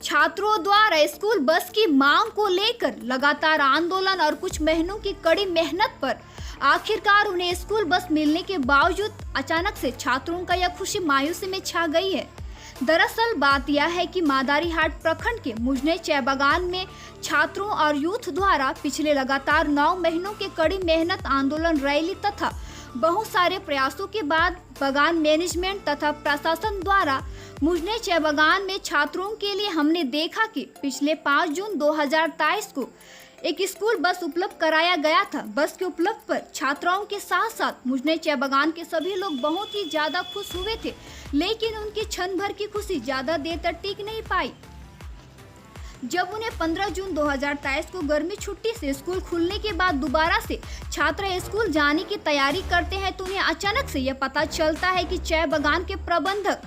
छात्रों द्वारा school bus की मांग को लेकर लगातार आंदोलन और कुछ महीनों की कड़ी मेहनत पर आखिरकार उन्हें स्कूल बस मिलने के बावजूद अचानक से छात्रों का यह खुशी मायूसी में छा गई है। दरअसल बात यह है कि मादारीहाट प्रखंड के मुजने चाय बागान में छात्रों और यूथ द्वारा पिछले लगातार 9 महीनों के कड़ी मेहनत, आंदोलन, रैली तथा बहुत सारे प्रयासों के बाद बागान मैनेजमेंट तथा प्रशासन द्वारा मुजने चाय बागान में छात्रों के लिए हमने देखा कि पिछले 5 जून 2023 को एक स्कूल बस उपलब्ध कराया गया था। बस के उपलब्ध पर छात्राओं के साथ साथ मुजने चाय बागान के सभी लोग बहुत ही ज्यादा खुश हुए थे, लेकिन उनकी क्षण भर की खुशी ज्यादा देर तक टिक नहीं पाई, जब उन्हें 15 जून 2023 को गर्मी छुट्टी से स्कूल खुलने के बाद दोबारा से छात्र स्कूल जाने की तैयारी करते हैं, तो उन्हें अचानक से यह पता चलता है कि चाय बागान के प्रबंधक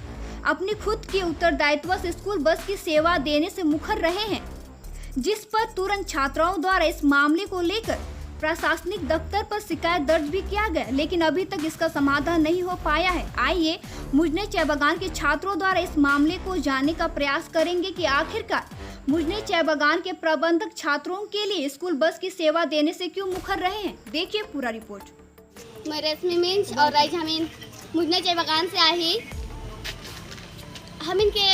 अपनी खुद के उत्तरदायित्व से स्कूल बस की सेवा देने से मुकर रहे हैं, जिस पर तुरंत छात्राओं द्वारा इस मामले को लेकर प्रशासनिक दफ्तर पर शिकायत दर्ज भी किया गया, लेकिन अभी तक इसका समाधान नहीं हो पाया है। आइए, मुजने चाय बागान के छात्रों द्वारा इस मामले को जानने का प्रयास करेंगे कि आखिरकार मुजने चाय बागान के प्रबंधक छात्रों के लिए स्कूल बस की सेवा देने से क्यों मुकर रहे हैं। देखिए पूरा रिपोर्ट। मैं रश्मि मिंज और राइज हमीन मुजने चाय बागान से आई। हम इनके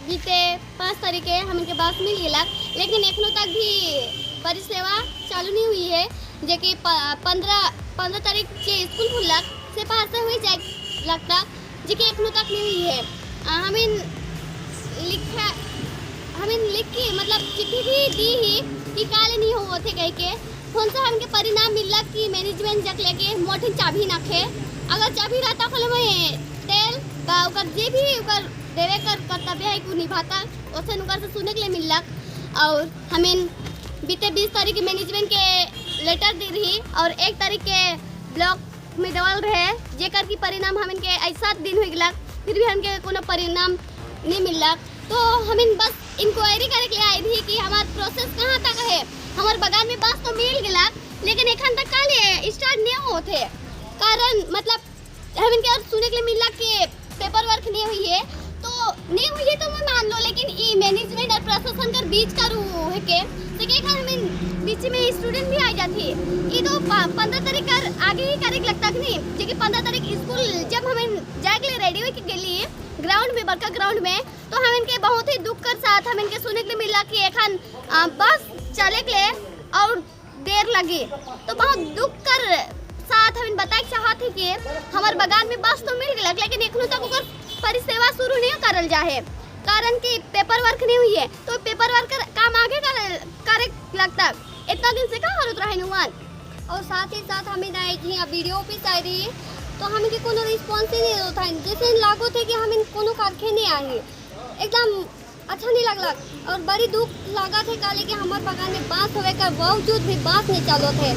बीते 5 तारीख के हम इनके बस मिल गया, लेकिन एखनों तक भी परिसेवा चालू नहीं हुई है, जे कि 15 15 तारीख से स्कूल खुलक से पास से हुई जाए लगता, जे कि एखनों तक नहीं हुई है। हमीन लिखा, हमीन लिख के, मतलब चिट्ठी भी दी ही कि काले नहीं हो थे कह के। फोन से हमके परिणाम मिलला कि मैनेजमेंट जक लेके मोठिन चाबी नखे। अगर चाबी रहता खोले में तेल बा ओकर जे भी ओकर देवे कर कर्तव्य है कि उ निभाता, ओसन ओकर से सुने के लिए मिललक। और हमें बीते 20 तारीख के मैनेजमेंट के लेटर दी रही और 1 तारीख के ब्लॉक में देवल रहे, जेकर की परिणाम हमें के ऐसा दिन हो गया, फिर भी हमके कोनो परिणाम नहीं मिललक। तो हमें बस इंक्वायरी करे के लिए आई थी कि हमार प्रोसेस कहाँ तक है। हमार बगान में बस तो मिल गया, लेकिन एखन तक काले स्टार्ट नहीं होते? कारण मतलब हमें के और सुने के लिए मिला कि पेपर वर्क नहीं हुई है। तो नहीं हुई है तो मैं मान लो, लेकिन ई मैनेजमेंट और प्रशासन कर बीच का रू है के से के हमें बीच में स्टूडेंट भी आ जाती। ये तो 15 तारीख कर आगे ही करे के लगता कि नहीं, जो कि 15 तारीख स्कूल जब हमें जाए के लिए रेडी हुई कि गेली ग्राउंड में, बड़का ग्राउंड में, तो हम इनके बहुत ही दुख कर साथ हम इनके सुने के लिए मिला कि एखन बस चले के लिए और देर लगी। तो बहुत दुख कर साथ हम बताए चाहत है कि हमारे बगान में बस तो मिल गया, लेकिन एखनों तक ओकर परिसेवा शुरू नहीं करल जाहे, कारण कि पेपर वर्क नहीं हुई है। तो पेपर वर्क काम आगे करे करे लगता, इतना दिन से कहाँ होत रहे नुमान? और साथ ही साथ हमें आई थी बीडीओ ऑफिस आई रही, तो हमें के कोनो रिस्पॉन्स ही नहीं होता है। जैसे लागो थे कि हमें कोनो कारखे नहीं आई, एकदम अच्छा नहीं लगला और बड़ी दुख लगा थे काले कि हमारे बगान में बांस होवे के बावजूद भी बांस नहीं चालू थे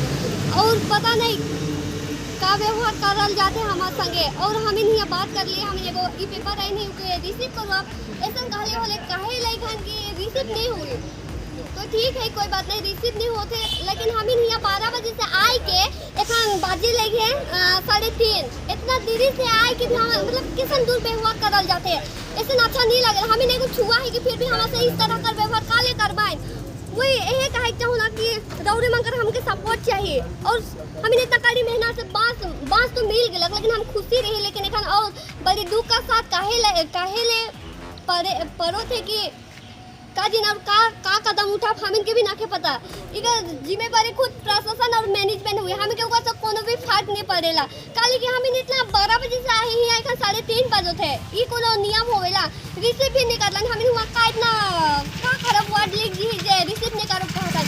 और पता नहीं का व्यवहार करल जाते हमारे संगे। और हमें यहाँ बात कर लिए, हमें एगो ई पेपर आई नहीं के रिसीव करो आप, ऐसा कहले होले, काहे लाइक हन कि रिसीव नहीं हुई। तो ठीक है, कोई बात नहीं, रिसीव नहीं होते, लेकिन हम यहाँ 12 बजे से आए के एखन बाजे लगे 3:30। इतना देरी से आए के भी हम मतलब किसन दुर्व्यवहार करल जाते, ऐसे अच्छा नहीं लगे। हमें नहीं कुछ हुआ है कि फिर भी हमारे से इस तरह कर व्यवहार काले करवाएं। वही यही कहे चाहूँ ना कि रौरे मंगर हमके सपोर्ट चाहिए और हमें इतना कड़ी मेहनत से बांस बांस तो मिल गया, लेकिन हम खुशी रही, लेकिन एखन और बड़ी दुख का साथ काहे ले पड़े पड़ो थे कि का जिन और का का कदम उठा, हमें के भी ना के पता। इकर जिम्मेदारी खुद प्रशासन और मैनेजमेंट हुई, हमें के ओकर से कोनो भी फर्क नहीं पड़ेला। काली कि हमें इतना 12 बजे से आए ही, एखन 3:30 बजे थे। ई कोनो नियम होवेला? रिसीव भी नहीं करलन। हमें हुआ का इतना का खराब वर्ड लिख दी जे रिसीव नहीं करो कहत?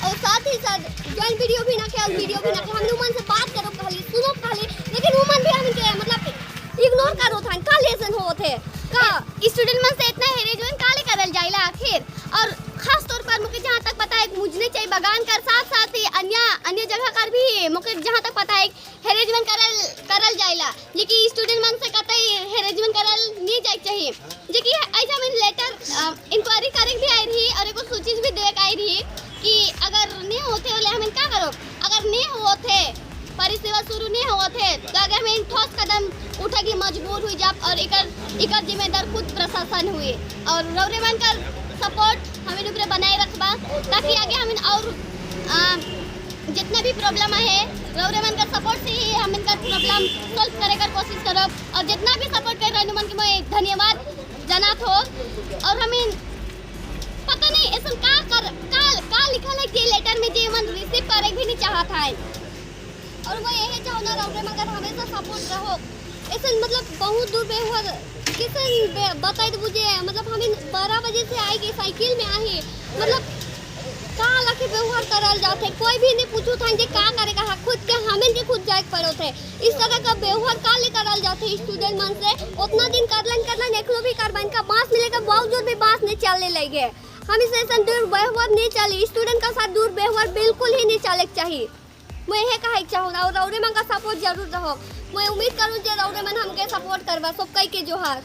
और साथ ही साथ जॉइंट बीडीओ भी ना के और बीडीओ भी ना के। हम उमन से बात करो कहली, सुनो कहली, लेकिन उमन भी हमें के मतलब इग्नोर करो था। का लेसन होते का? स्टूडेंट मन से इतना हेरेजमेंट काले करल जाइला आखिर? और खास तौर पर मुझे जहाँ तक पता है, मुझने चाय बगान कर साथ साथ ही अन्य अन्य जगह कर भी मुझे जहाँ तक पता है, हेरेजमेंट करल करल जाइला, जे कि स्टूडेंट मन से कतई हेरेजमेंट करल नहीं जाए चाहिए। जे कि ऐसा में लेटर इंक्वायरी करे भी आई रही और एगो सूचित भी दे आई रही कि अगर नहीं होते बोले हमें का करो। अगर नहीं होते, परिसेवा शुरू नहीं होते, तो अगर हमें ठोस कदम उठा के मजबूर हुई जाप और इकर इकर जिम्मेदार खुद प्रशासन हुए और रौरेमन कर सपोर्ट हमें ऊपर बनाए रखबा, ताकि आगे हमें और जितना भी प्रॉब्लम है, रौरे मन का सपोर्ट से ही हम इनका प्रॉब्लम सॉल्व करे कर कोशिश करब। और जितना भी सपोर्ट कर रहे मन के मैं धन्यवाद जनात हो। और हमें पता नहीं ऐसा का कर का का लिखल है कि लेटर में जे मन रिसीव करे भी नहीं चाहत है। और मैं यही चाहूँगा, रौरे मगर हमेशा सपोर्ट रहो। ऐसे मतलब बहुत दुर्व्यवहार किसन बताए बुझे, मतलब हमें 12 बजे से आएगी, साइकिल में आई, मतलब का अलग के व्यवहार करल जाते। कोई भी नहीं पूछू था जे का करे का, खुद के हमें के खुद जाए पड़ो थे। इस तरह का व्यवहार का ले करल जाते स्टूडेंट मन से? उतना दिन करलन करलन, एखनो भी करबन का बांस मिले के बावजूद भी बांस नहीं चलने लगे। हम इस ऐसा दुर्व्यवहार नहीं चली, स्टूडेंट का साथ दुर्व्यवहार बिल्कुल ही नहीं चले के चाहिए। मैं यह कहे चाहूँ और रौरे मन का सपोर्ट जरूर रहो। मैं उम्मीद करूँ जे रौरे मन हमके सपोर्ट करवा। सब कई के जोहार।